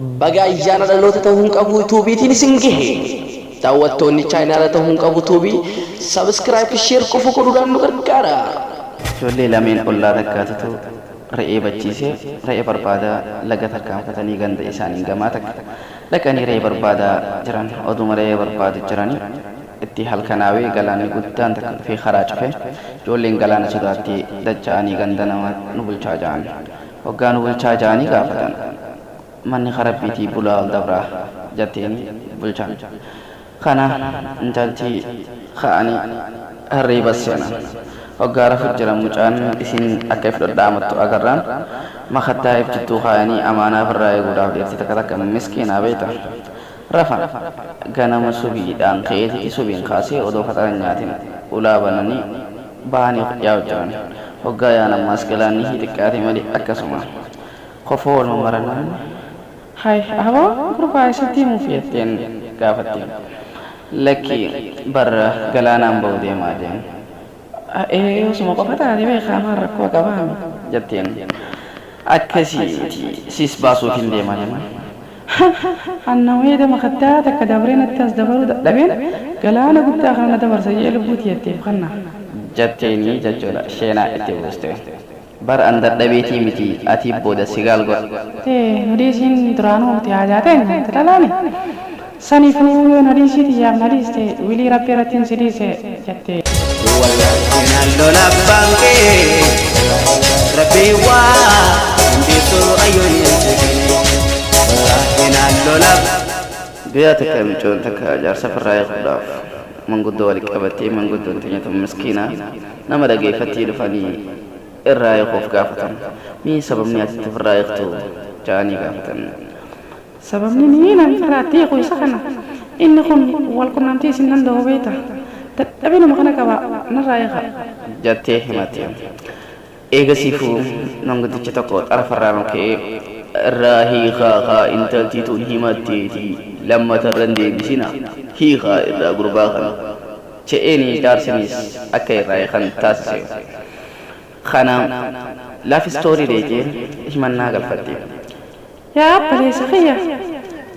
Baga ayyaana dhaloota ta'uu hin qabu tuubiitiin isin gahe. Daawwattoonni chaayinaala ta'uu hin qabu tuubii subscribe share qofa godhuudhaan nu gargaara. Ijoollee lameen ollaa takkaatutu re'ee bachiisee re'ee barbaadaa laga tarkaanfatanii ganda isaaniin gamaa takka dhaqanii re'ee barbaadaa jiran. Oduma re'ee barbaadu jiranii itti halkanaawee galaanni guddaan takka dhufee karaa cufe. Ijoolleen galaana sodaattee dacha'anii ganda nama nu bulchaa ja'an. Hoggaa nu bulchaa ja'anii gaafatan. Manni ka Rabbiitii bulaa ol dabraa jatteeni bulchan. Kana intalti ka'anii hirriiba seenan. Hoggaa rafu jiran mucaan isiin akka if dhodhaamattu agarraan makaddaa if jidduu kaayanii amaanaa ifirraa eeguudhaaf dhiirti takka takka miskiinaa beeyta. Rafan. Ganama subiidhaan ka'eetiti subiin kaasee odoo faxara hin nyaatin ulaa bananii bahanii yaa'u jiran. Hoggaa yaa'an ammaas galaanni hi xiqqaate malee akkasuma. Kofoo wal mammarannan Hay aboo gurbaa eessatti himuuf jetteen gaafatte. Lakki bar galaanaan ba'u deemaa jeen. Ee osuma qofa taate beekaa maal rakkoo qabaa jetteen. Akkasii miti siis baasuufin deemaa jennaan. Anna weeda makaddaa takka dabree natti as dabaruu dadhabeen galaana guddaa kana na dabarsa je'ee lubbuu tiyya itti if kanna. Jetteenii jechuudha sheenaa itti buuste. Bar an dadhabeetii miti atii booda sigaal godha. Tee nu dhiisiin duraanuu nuti haajaa teenya itti dhalaani saniifuu yoo na dhiisii tiyyaaf na dhiiste wilii rabbii irrattiin si dhiise jette. Wallahi naan lola abbaan kee Rabbii waa hundeessuu ayyoon si kenne Wallahi naan lola. Guyyaa takka micoon takka jaarsa firraa hiikuudhaaf manguddoo wali qabattee manguddoon teenya tun miskiina nama dhageeffattii dhufanii irraa hiikuuf gaafatan. Mee sababni ati itti ofirraa hiiktu ja'anii gaafatan. Sababni niin an firraa itti hiiku isa kana, inni kun wal qunnamtiis hin danda'u beeyta, dadhabinuma kana qaba narraa hiikaa. Jattee himatte. Eegasiifuu manguddichi tokko xarafarraa ol ka'ee, Irraa hiikaa kaa intalti tun himatteetii lammata irra hin deebisinaa, hiikaa irraa gurbaa kana. Je'eenii jaarsiniis akka irraa hiikan taasise. Kana love story deeytee himannaa galfatte. Yaa abbaleessa kiyya,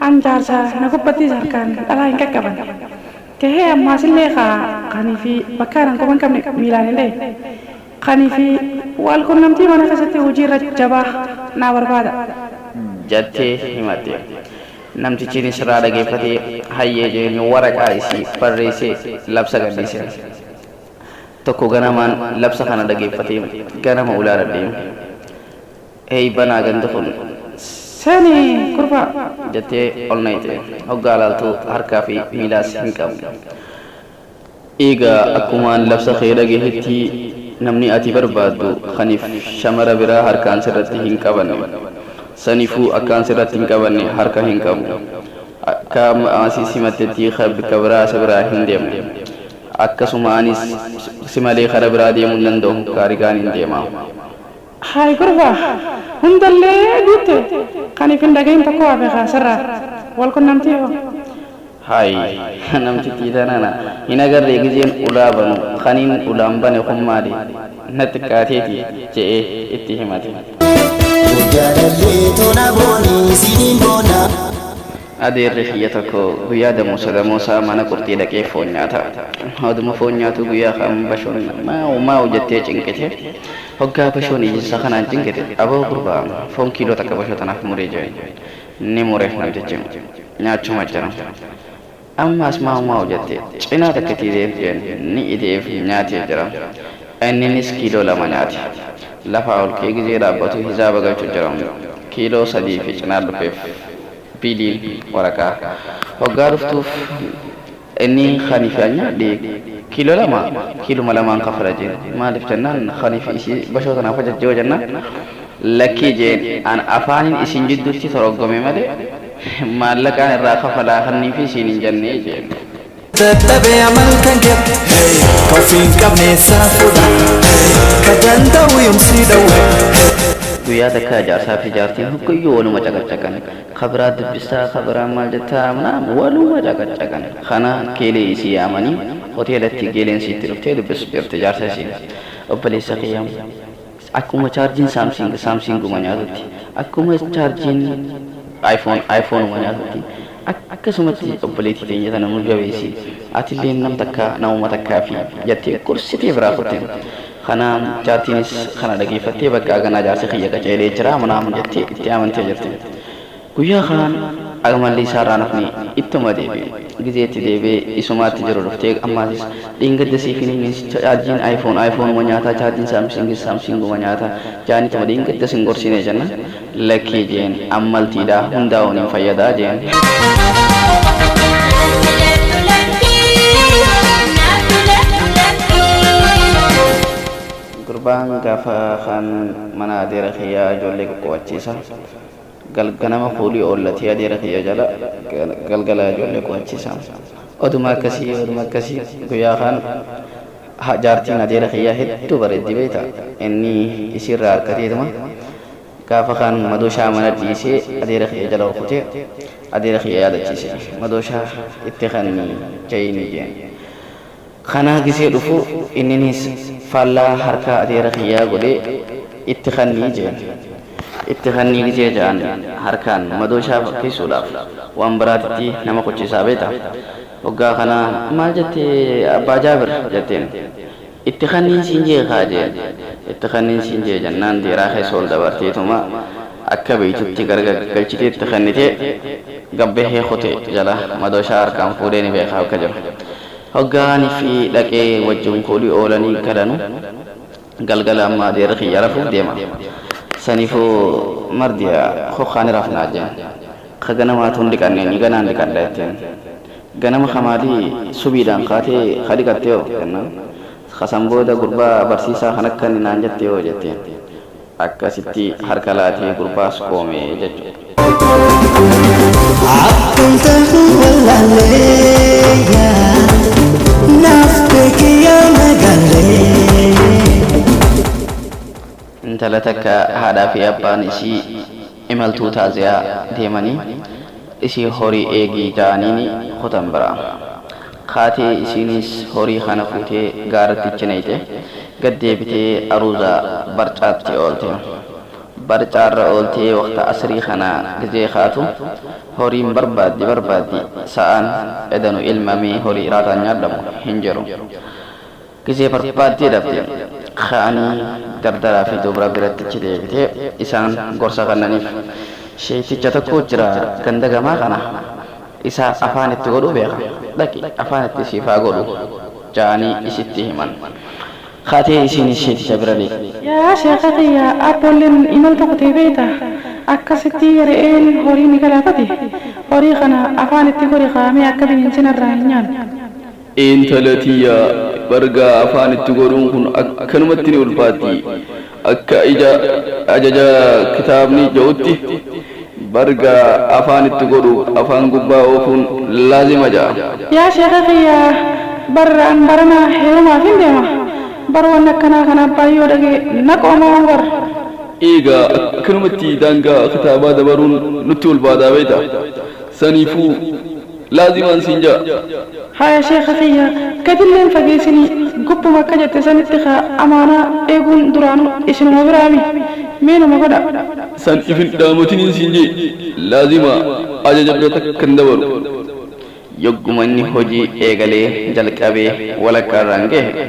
an jaarsa na gubbattiis harkaan dhalaa hin qaqqaban. Gahee ammaasillee ka kanii fi bakkaan an quba hin qabne miilaan hin dhaye. Kanii fi wal qunnamtii mana keessatti hujii irra jabaa naa barbaada. Jattee himatte. Namtichinis irraa dhageeffatee hayyee je'eenii waraqaa isii barreessee labsa gadhiise. Tokko ganamaan labsa kana dhageeffatee ganama ulaa dhadhee. Hey banaa gandi kun. Seeni gurbaa. Jettee ol nayxe. Hoggaa laaltu harkaa fi miilaas hin qabu. Eegaa akkumaan labsa kee dhagahetti namni ati barbaaddu kaniif shamara biraa harkaan sirratti hin qabanne. Sanifuu akkaan sirratti hin qabanne harka hin qabu. Akka amma si simattetti ka bikka biraa si biraa hin deemne. Akkasuma anis si malee kara biraa deemuu hin danda'u gaarigaaniin deema. Haay gurbaa! Hundallee guutte kan if hin dhagahin tokko hafe kaa sirraa wal qunnamtii hoo? Haay namtittii tanana hin agarree gizeen ulaa banu kaniin ulaan bane kun maali na xiqqaateeti je'ee itti himate. Jaalallee tona booni siniin boona. Adeerri kiyya tokko guyyaa damoosa damoosaa mana qurxii dhaqee foon nyaata. Oduma foon nyaatuu guyyaa kaan bashoon maawu maawu jettee cinqite. Hoggaa bashoon iyyinsa kanaan cinqite, aboo gurbaa foon kiiloo takka bashoo tanaaf murii jeen. Ni mureef namtichi. Nyaachuma jira. Ammaas maawu maawu jette cinaa takka itti ideef jeen. Ni ideef nyaatee jira. Inninis kiiloo 2 nyaate. Lafaa ol ka'ee gizee dhaabbatu hisaaba galchu jira. Kiiloo 3 fi cinaan dhufeef. Biiliin waraqaa hoggaa dhuftuuf inni kanifi an nyaadhe kiiloo 2 kiiluma lamaan kafala jeen. Maaliif jennaan kanifi isii bashoo tanaaf ajajje hoo jennaan lakkii jeen an afaaniin isin jidduutti toroggome malee maallaqaan irraa kafalaa kanniifi siin hin jennee jeen. Dadhabe amal kan kee ka ofii hin qabne eessaa fuudha ka danda'u yoom si dhowwe. Guyyaa takka jaarsaa fi jaartiin hoggayyuu waluma caqacaqan. Ka biraa dubbistaa, ka biraa maal jettaa manaam waluma caqacaqan. Kana geelee isii yaamanii hoteelatti geeleen siitti dhuftee dubbisu jirti jaarsa isii. Obboleessa kiyya akkuma chaarjiin saamsiing saamsiinguma nyaatutti akkuma chaarjiin. iPhone iPhone nyaatutti akkasumatti obboleettii teenya tana nu jabeessi, atillee nam takka namuma takkaa fi jettee gorsitee biraa kutte. Kana jaartiinis kana dhageeffattee bakka ganaa jaarsi kiyya qaceelee jira manaamu jettee itti amantee jirti. Guyyaa kaan amalli isaarraa nafni ittuma deebi'e. Gizee itti deebi'ee isumaatti jiru dhuftee ammaasis dheengadda siif hin himne chaarjiin iPhone iPhoneuma nyaataa, chaarjiin Samsung Samsunguma nyaataa jaanituma dheengadda sin gorsine jenna lakkii jeen ammaltiidha hundaa'uun hin fayyadaa jeen. Gurbaan gaafa kaan mana adeera kiyyaa ijoollee qoqqowachiisa. Ganama fuulii oollatee adeera kiyya jala galgala ijoollee qo'achiisa. Oduma akkasii oduma akkasii guyyaa kaan jaartiin adeera kiyyaa hedduu bareeddi beekta. Inni isiirraa harkateetuma gaafa kaan madooshaa mana dhiisee adeera kiyya jala kutee adeera kiyya yaadachiise. Madooshaa itti kan jayini jeen. Kana gisee dhufu inninis faallaa harka adeera kiyyaa godhee itti kannii jeen. Itti kannii gisee ja'an harkaan madooshaa fakkeessuudhaaf waan biraatitti nama qochisaa beekta. Waggaa kana maal jettee abbaa Jaabir jetteen. Itti kanniin siin jee kaa jeen. Itti kanniin siin jee jennaan deeraa keessa ol dabarteetuma akka beeytutti gargaggalchitee itti kannitee gabbahee kute jala madooshaa harkaan fuudhee ni beekaa akka jiru. Hoggaanii fi dhaqee wajjin kuulii oolanii galanu galgala amma adeera kiyya rafuuf deema. Saniifuu mardiya hokkaan rafnaa jeen. Ka ganamaatu hin dhiqanne ni ganaan dhiqadha jetteen. Ganama kamaalii subiidhaan kaatee ka dhiqatte yoo jennaan. Kasan booda gurbaa barsiisaa kan akka inni naan jette yoo jetteen. Akkasitti harka laatee gurbaas qoome jechuudha. Akkam ta'uu wallaalee naaf beekiyaa magaalee. Intala takka haadhaa fi abbaan isii imaltuu taaziyaa deemanii isii horii eegii ja'aniini kutan bira. Kaatee isiinis horii kana fuutee gaaratti cinayte gad deebitee aruuza barcaatti oolte. Barcaarra ooltee waqta asrii kana gizee kaatu horiin barbaaddi barbaaddi sa'aan edanu ilmamee horii iraataan nyaadhamu hin jiru. Gizee barbaaddee dhabde ka'anii dardaraa fi dubra biratti achi deebitee isaan gorsa kennaniif. Sheeticha tokko jira ganda gamaa kana isa afaan itti godhuu beeka, dhaqi afaan itti siif haa godhu ja'anii isitti himan. Kaatee isiinis sheeticha bira deemte. Yaa sheekha kiyya, abboolleen imalta kutee beeyta, akkasitti re'een horii ni galaafate, horii kana afaan itti godhi kaa'amee akka bineensi narraa hin nyaanne. Intala tiyya, bargaa afaan itti godhuun kun akkanumatti ni ulfaatti. Akka ija ajaja kitaabni jedhutti bargaa afaan itti godhuuf afaan gubbaa oofuun laazima ja'a. Yaa sheekha kiyya, bar an barana heerumaaf hin deema, bar wanni akkanaa kana abbaan yoo dhagaye na qoomaa bar. Eegaa akkanumatti daangaa kitaabaa dabaruun nutti ulfaataa beekta. Saniifuu laazimaan siin ja'a. Haya sheekha kiyya, gadillee hin fageessinii gubbuma akka jette sanitti kaa amaanaa eeguun duraanuu isinuma biraami, mee numa godha. San if hin dhaamatiniin siin jee, laazima ajaja bira takka hin dabaru. Yogguma inni hojii eegalee jalqabee walakkaarraan gahe.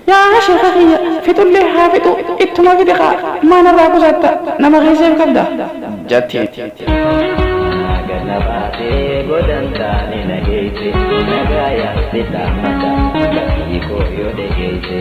Yaa sheekha kiyya, fixullee haa fixuu ittuma fixi kaa, maa narraa qusatta, nama keesseef qabda. Jetteen. Gana baatee godan taane na geesse, nagaa yaase dhaamata laphii koo yoo dhageesse.